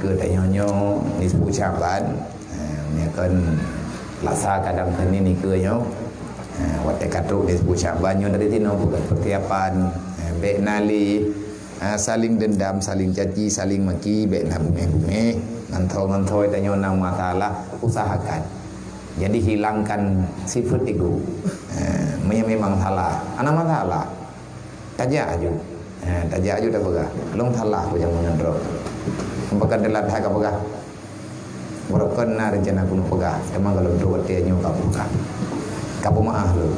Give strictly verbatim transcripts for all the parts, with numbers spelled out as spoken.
Keu tanyoe nyoe nisfu Sya'ban, eh, meunyoe kon Selasa kadang Senin nikeue nyoe. Eh, watèe ka trok nisfu Sya'ban nyoe dari sinoe bukan persiapan, eh, bèk na lé, eh, saling dendam, saling caci, saling maki, bèk na beungèh-beungèh. Ngon tho-ngon tho tanyoe na masalah, usahakan. Jadi hilangkan sifat ego. Eh, meunyoe memang salah, hana masalah. Tajak aju. Ha, tajak aju tapeugah. Lôn salah ku nyang meunyoe droe. Pakon teulat that kapeugah. Barokon na reuncana keuneuk peugah, teuma golom trok watèe nyoe kapeugah. Kapeumeu'ah lôn.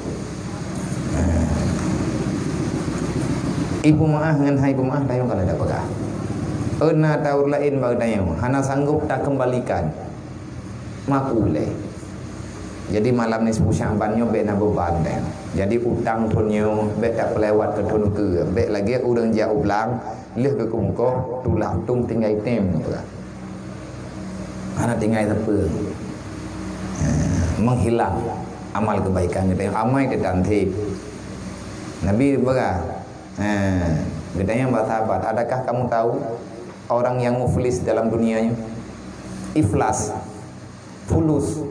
Ha. Ipeumeu'ah ngon hai peumeu'ah tanyoe ka lheueh tapeugah. Euna taur laén bak tanyoe, hana sanggob takeumbalikan. Maku lé. Jadi malam nisfu Sya'ban nyoe bèk na beuban teuh. Jadi utang thôn nyoe bèk tapeulewat keu thôn keue. Bèk lagèe ureueng jak u blang, lheueh geukumukoh, tulak tung tinggai tem. Hana tinggai sapeue. Eh, menghilang amal kebaikan kita. Amai teutanté. Nabi peugah, eh, geutanyong bak sahabat, "Adakah kamu tahu orang yang muflis dalam dunia ini?" Iflas. Fulus.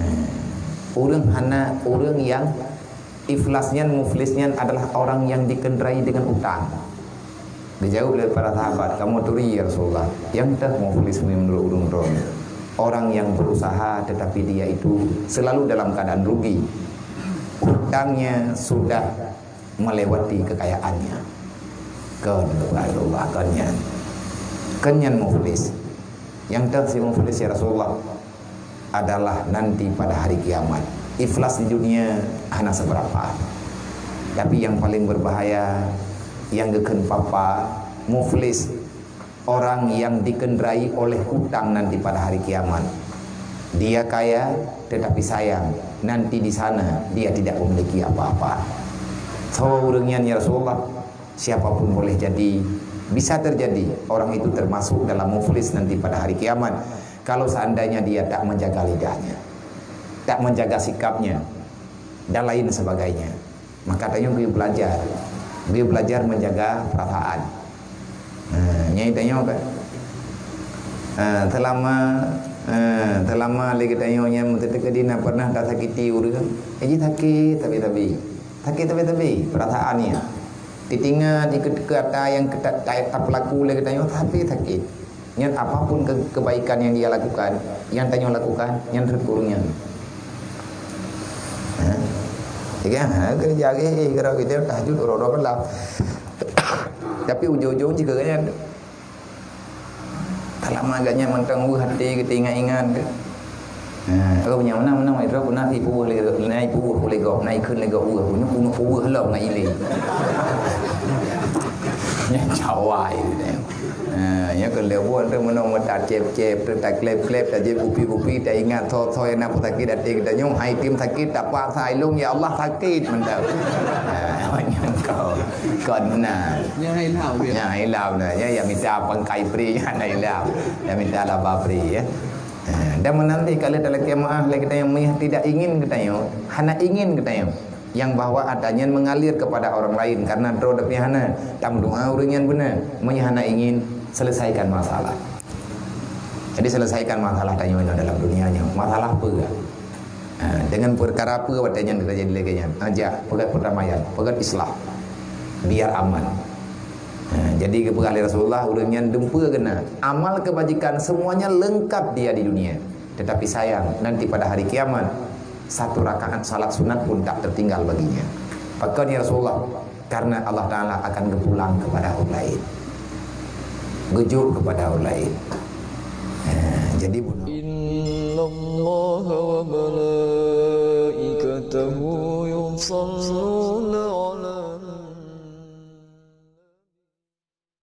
Eh, ureueng hana, ureueng nyang iflas nyan, muflis nyan adalah orang yang dikendarai dengan utang. Geujaweueb lé para sahabat, "Kamoe turi, ya Rasulullah, nyang teuh muflis menurut ureueng droe, orang yang berusaha tetapi dia itu selalu dalam keadaan rugi. Utangnya sudah melewati kekayaannya." Kon, ya Rasulullah, kon nyan. Kon nyan muflis. Nyang teuh si muflis, ya Rasulullah, adalah nanti pada hari kiamat. Iflas di dunia hana seberapa. Tapi yang paling berbahaya, nyang geukheun papa, muflis, orang yang dikendarai oleh utang nanti pada hari kiamat. Dia kaya, tetapi sayang, nanti di sana dia tidak memiliki apa-apa. Soe ureueng nyan, ya Rasulullah? Siapapun boleh jadi, bisa terjadi orang itu termasuk dalam muflis nanti pada hari kiamat. Kalau seandainya dia tak menjaga lidahnya, tak menjaga sikapnya, dan lain sebagainya. Maka tanyoe geuyue belajar. Geuyue belajar menjaga perasaan. Ha, nyang tanyoe kan. Ha, selama, ha, selama lé geutanyoe nyan meuteuteuka dina pernah tasakiti ureueng. Eh, jih sakét tabi-tabi. Sakét tabi-tabi perasaan nyan. Teuingat dikeue-keue ata nyang keu ta-, ta-, tapeulaku lé geutanyoe, tapi sakét. Nyan apapun ke-, kebaikan yang dia lakukan, yang tanyoe lakukan, nyan rhot keu ureueng nyan. Ha? Ya kan? Ha, kerja ke, eh, kalau kita tahajud, uroe-uroe malam. Tapi ujung-ujung jih keu nyan. Kalau agaknya mantong weuh até kita ingat-ingat ke. Ha, aku punya mana, mana, mana, mana, ibu weuh lé, na ibu weuh lé gob, na ikheun lé gob weuh, punya, punya weuh lah ngai ilé. Nyan cawa itu deh. Ha, ya, kalau buat tu, mana, mana, tak cep-cep, tu tak klep-klep, tak jep kupi-kupi, tak ingat tho-tho yang nak sakit hati kita nyoe, hai tim sakit, tak paksa ilung, ya Allah, sakit, mantap. Ha, nyan kau, kau benar. Nyan hai lau, ya. Nyan hai lau dah, ya, ya, minta pangkai pri, nyan hai lau. Ya, minta laba pri, ya. Ha, dan menanti kalau dalam kiamat, lagi kita yang tidak ingin kita, ya, hana ingin kita, ya. Yang bahwa adanya mengalir kepada orang lain karena droe tapi hana. Tam doa ureueng nyan beuna. Meunyo hana ingin, selesaikan masalah. Jadi, selesaikan masalah tanyoe nyoe dalam dunia nyoe. Masalah peue? Ha, dengan perkara peue watèe nyan terjadi lagèe nyan? Ha, jak, peugöt perdamaian, peugöt islah. Biar aman. Ha, jadi, geupeugah lé Rasulullah, ureueng nyan dumpeue keunan. Amal kebajikan semuanya lengkap dia di dunia. Tetapi sayang, nanti pada hari kiamat, satu rakaat salat sunat pun tak tertinggal baginya. Pakon, ya Rasulullah? Karena Allah Ta'ala akan geupulang kepada orang lain. Geujok kepada orang lain. Ha, jadi bunoe. Innallaha